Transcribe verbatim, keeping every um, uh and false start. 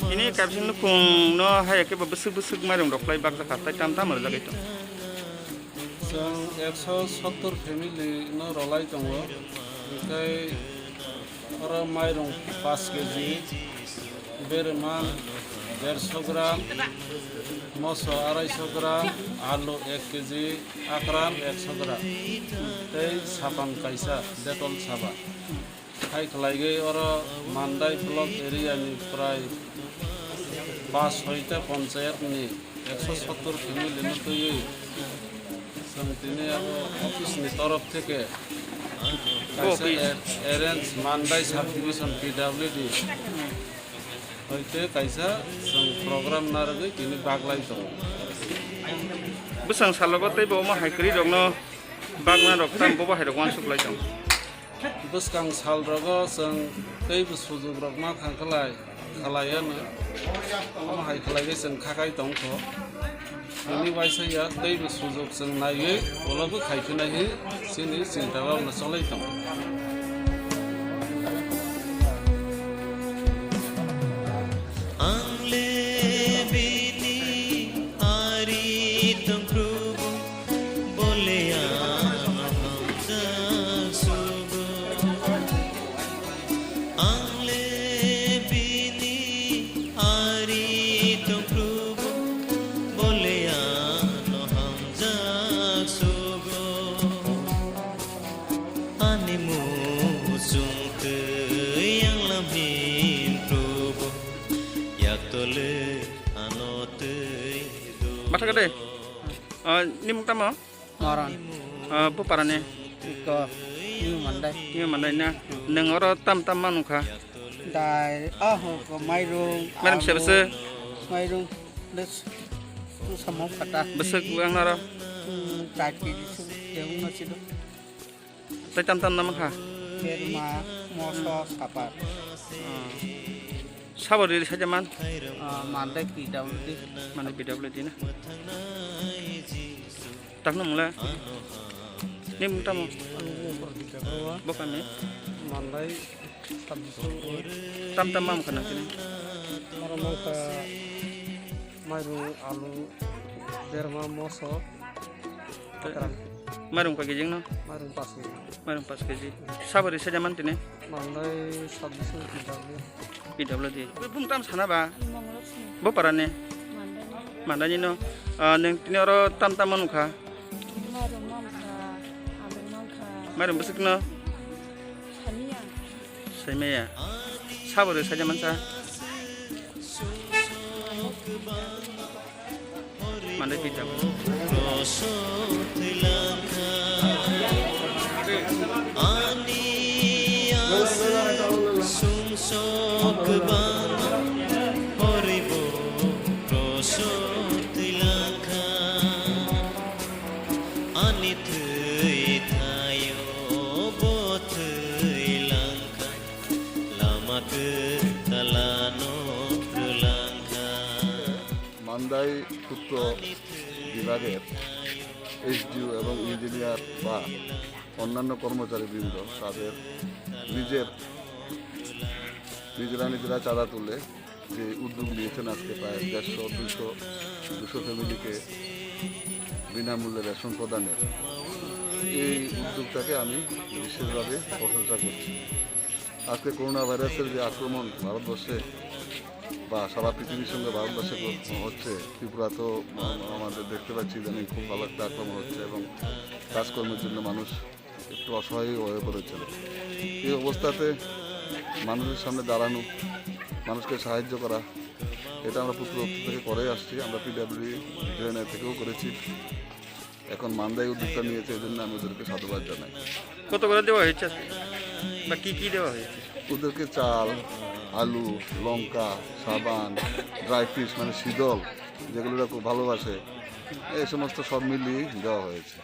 Ini kaisa nukhung no hai khe bo bwswk bwswk mairung rok khlai bakjak kha, tai tam tam rwjak khe to. Chwng ekso sottor family no rwlai tongo, tei oro mairung paanch kg, berma derso gram, moso arai so gram, alu ek kg, akram ekso gram, tei sapan kaisa, Dettol saban. Hai khlaigwi oro Mandai block area ni prai paanch soita panchayat ni ekso sottor family no twiwi chwng tini abo office ni torof theke kaisa office. Ar-, arrange Mandai subdivision P W D hoite kaisa chwng program narwgwi tini baglai tongo. Bwswng salogo tei bo omo hai kwrwi rokno bagna rok tam bobo hai rok uansuk lai tongo. Bwskang sal rogo chwng teibo sujok rok ma thang khlai, khlai ano. Omo hai khlaiwi chwng khakai tong kho. Ani waisa ya teibo sujok chwng naiwi ulo bo khai phinai hi chini chinta bhabna cholai tong. Ang le bini ari tong Probu, bole ano hamjak sugo. Ang le bini ari tong Probu, bole ano hamjak sugo. Ani muchung twi yang lam hin Probu, yak tole ano twi. Bathakade. Ah, nimung tamo? Moron. Ah, bo parani? Iko, New Mandai. New Mandai na? Nang oro tam tam manukha? Dai, ah, ho, ko mairung, mairum alu, sebese? Mairung, des, tu samo kata. Besek ang naro? Hmm, char kg su, yang nasi do. Tai tam tam nama kha? Berma, moso, sapat. Ah. Sabo riri saja man? Ah, Mandai P W D. Mandai P W D na? Takno mula? Ni mung tamo? Ang mung Pradeep Debbarma. Bo kami? Mandai subdivision. Tam tam mam kana kini? Mara mangka mairum, alu, berma, moso. Akram. Mairum koi kg no? Mairum paanch kg. Mairum paanch kg. Sabo riri saja man tini? Mandai subdivision P W D. P W D. Bumung tam sana ba? Mongolokshmi. Bo parani? Mandai. Mandai ni no. Ah, neng tini oro tam tam manukha? Mairum mankha, alu mankha. Mairum bwswk no? Samiya. Saimaya. Sabo riri saja mansa? Mane pita. Ani aswk sumsok bang horibo rosok twilangkha. Ani thwi thaio bo twilangkha. Lama kwtalano rwlangkha. Mandai পূর্ত বিভাগের এসডিও এবং ইঞ্জিনিয়ার বা অন্যান্য কর্মচারীবৃন্দ তাদের নিজের, নিজেরা নিজেরা চাঁদা তুলে যে উদ্যোগ নিয়েছেন আজকে প্রায় দেড়শো, দুইশো, দুশো ফ্যামিলিকে বিনামূল্যে রেশন প্রদানের, এই উদ্যোগটাকে আমি বিশেষভাবে প্রশংসা করছি। আজকে করোনা ভাইরাসের যে আক্রমণ ভারতবর্ষে বা সারা পৃথিবীর সঙ্গে ভারতবর্ষে হ-, হচ্ছে, ত্রিপুরাতেও আম-, আমাদের দেখতে পাচ্ছি ইদানিং খুব ভালো একটা আক্রমণ হচ্ছে এবং কাজকর্মের জন্য মানুষ একটু অসহায় হয়ে পড়েছেন। এই অবস্থাতে মানুষের সামনে দাঁড়ানো, মানুষকে সাহায্য করা, এটা আমরা পূর্ব থেকে করে আসছি। আমরা পিডাব্লিউডি জেএনআই থেকেও করেছি। এখন মান্দাই উদ্যোক্তা নিয়েছে, এই জন্য আমি ওদেরকে সাধুবাদ জানাই। কত করে দেওয়া হয়েছে আজকে? বা কি কি দেওয়া হয়েছে? ওদেরকে চাল, আলু, লঙ্কা, সাবান, ড্রাই ফিশ মানে শীতল, যেগুলো ওরা খুব ভালোবাসে, এই সমস্ত সব মিলিয়ে দেওয়া হয়েছে।